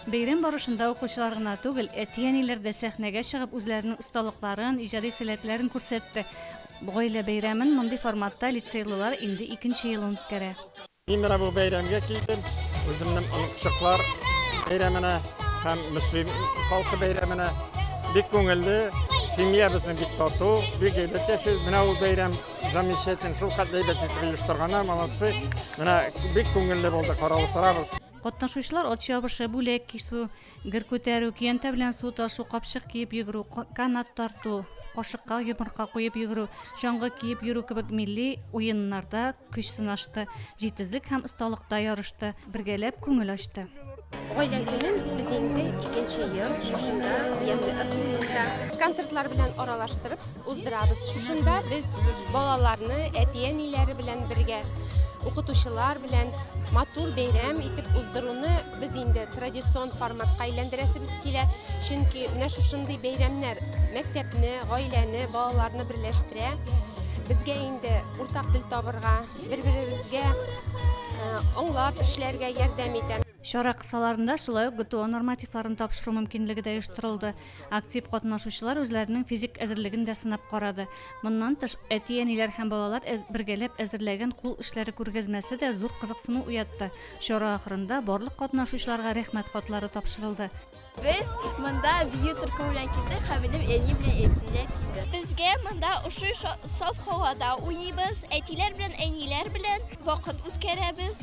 Бәйрәм барышында укучылар гына түгел, әти-әниләр дә сәхнәгә чыгып үзләренең осталыкларын, иҗади сәләтләрен күрсәтте. Гаилә бәйрәмен мондый форматта лицейлылар инде икенче елын үткәрә. Мин менә бу бәйрәмгә килдем, үземнең оныкчыклар бәйрәменә һәм Мөслим халкы бәйрәменә. Бик күңелле, семья безнең бик тату, бик әйбәт яшибез. Менә ул бәйрәм замечательный, шул хәтле әйбәт итеп оештырганнар, молодцы. Менә бик күңелле булды, карап утырабыз. Катнашучылар ат чабышы, бүләк кисү, гер күтәрү, көянтә белән су ташу, капчык киеп йөгерү, канат тарту, кашыкка йомырка куеп йөгерү, чаңгы киеп йөрү кебек милли уеннарда көч сынашты, җитезлек һәм осталыкта ярышты, бергәләп күңел ачты. Гаилә көнен без инде икенче ел шушында Ямьле Ык буенда концертлар белән аралаштырып уздырабыз. Шушында без балаларны әти-әниләре белән бергә, укытучылар белән матур бәйрәм итеп уздыруны без инде традицион форматка әйләндерәсебез килә. Чөнки менә шушындый бәйрәмнәр мәктәпне, гаиләне, балаларны берләштерә. Безгә инде уртак тел табырга, бер-беребезгә аңлап эшләргә ярдәм итә. Чара кысаларында шулай ук ГТО нормативларын тапшыру мөмкинлеге дә оештырылды. Актив катнашучылар үзләренең физик әзерлеген дә сынап карады. Моннан тыш, әти-әниләр һәм балалар бергәләп әзерләгән кул эшләре күргәзмәсе дә зур кызыксыну уятты. Чара ахырында барлык катнашучыларга рәхмәт хатлары тапшырылды. Без монда бию төркеме белән килдек һәм минем әни белән әтиләр килде. Безгә монда ошый, саф һавада уйныйбыз, әтиләр белән әниләр белән вакыт үткәрәбез.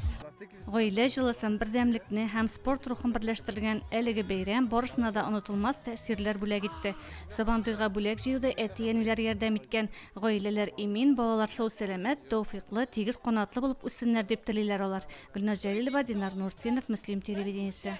Гаилә җылысын, бердәмлекне һәм спорт рухын берләштергән әлеге бәйрәм барысына да онытылмас тәэсирләр бүләк итте. Сабантуйга бүләк җыюда әти-әниләр ярдәм иткән. Гаиләләр имин, балалар сау-сәламәт, тәүфыйклы, тигез канатлы булып үссеннәр дип телиләр алар. Гөлназ Җәлилова, Динар Нуртдинов, Мөслим телевидениесе.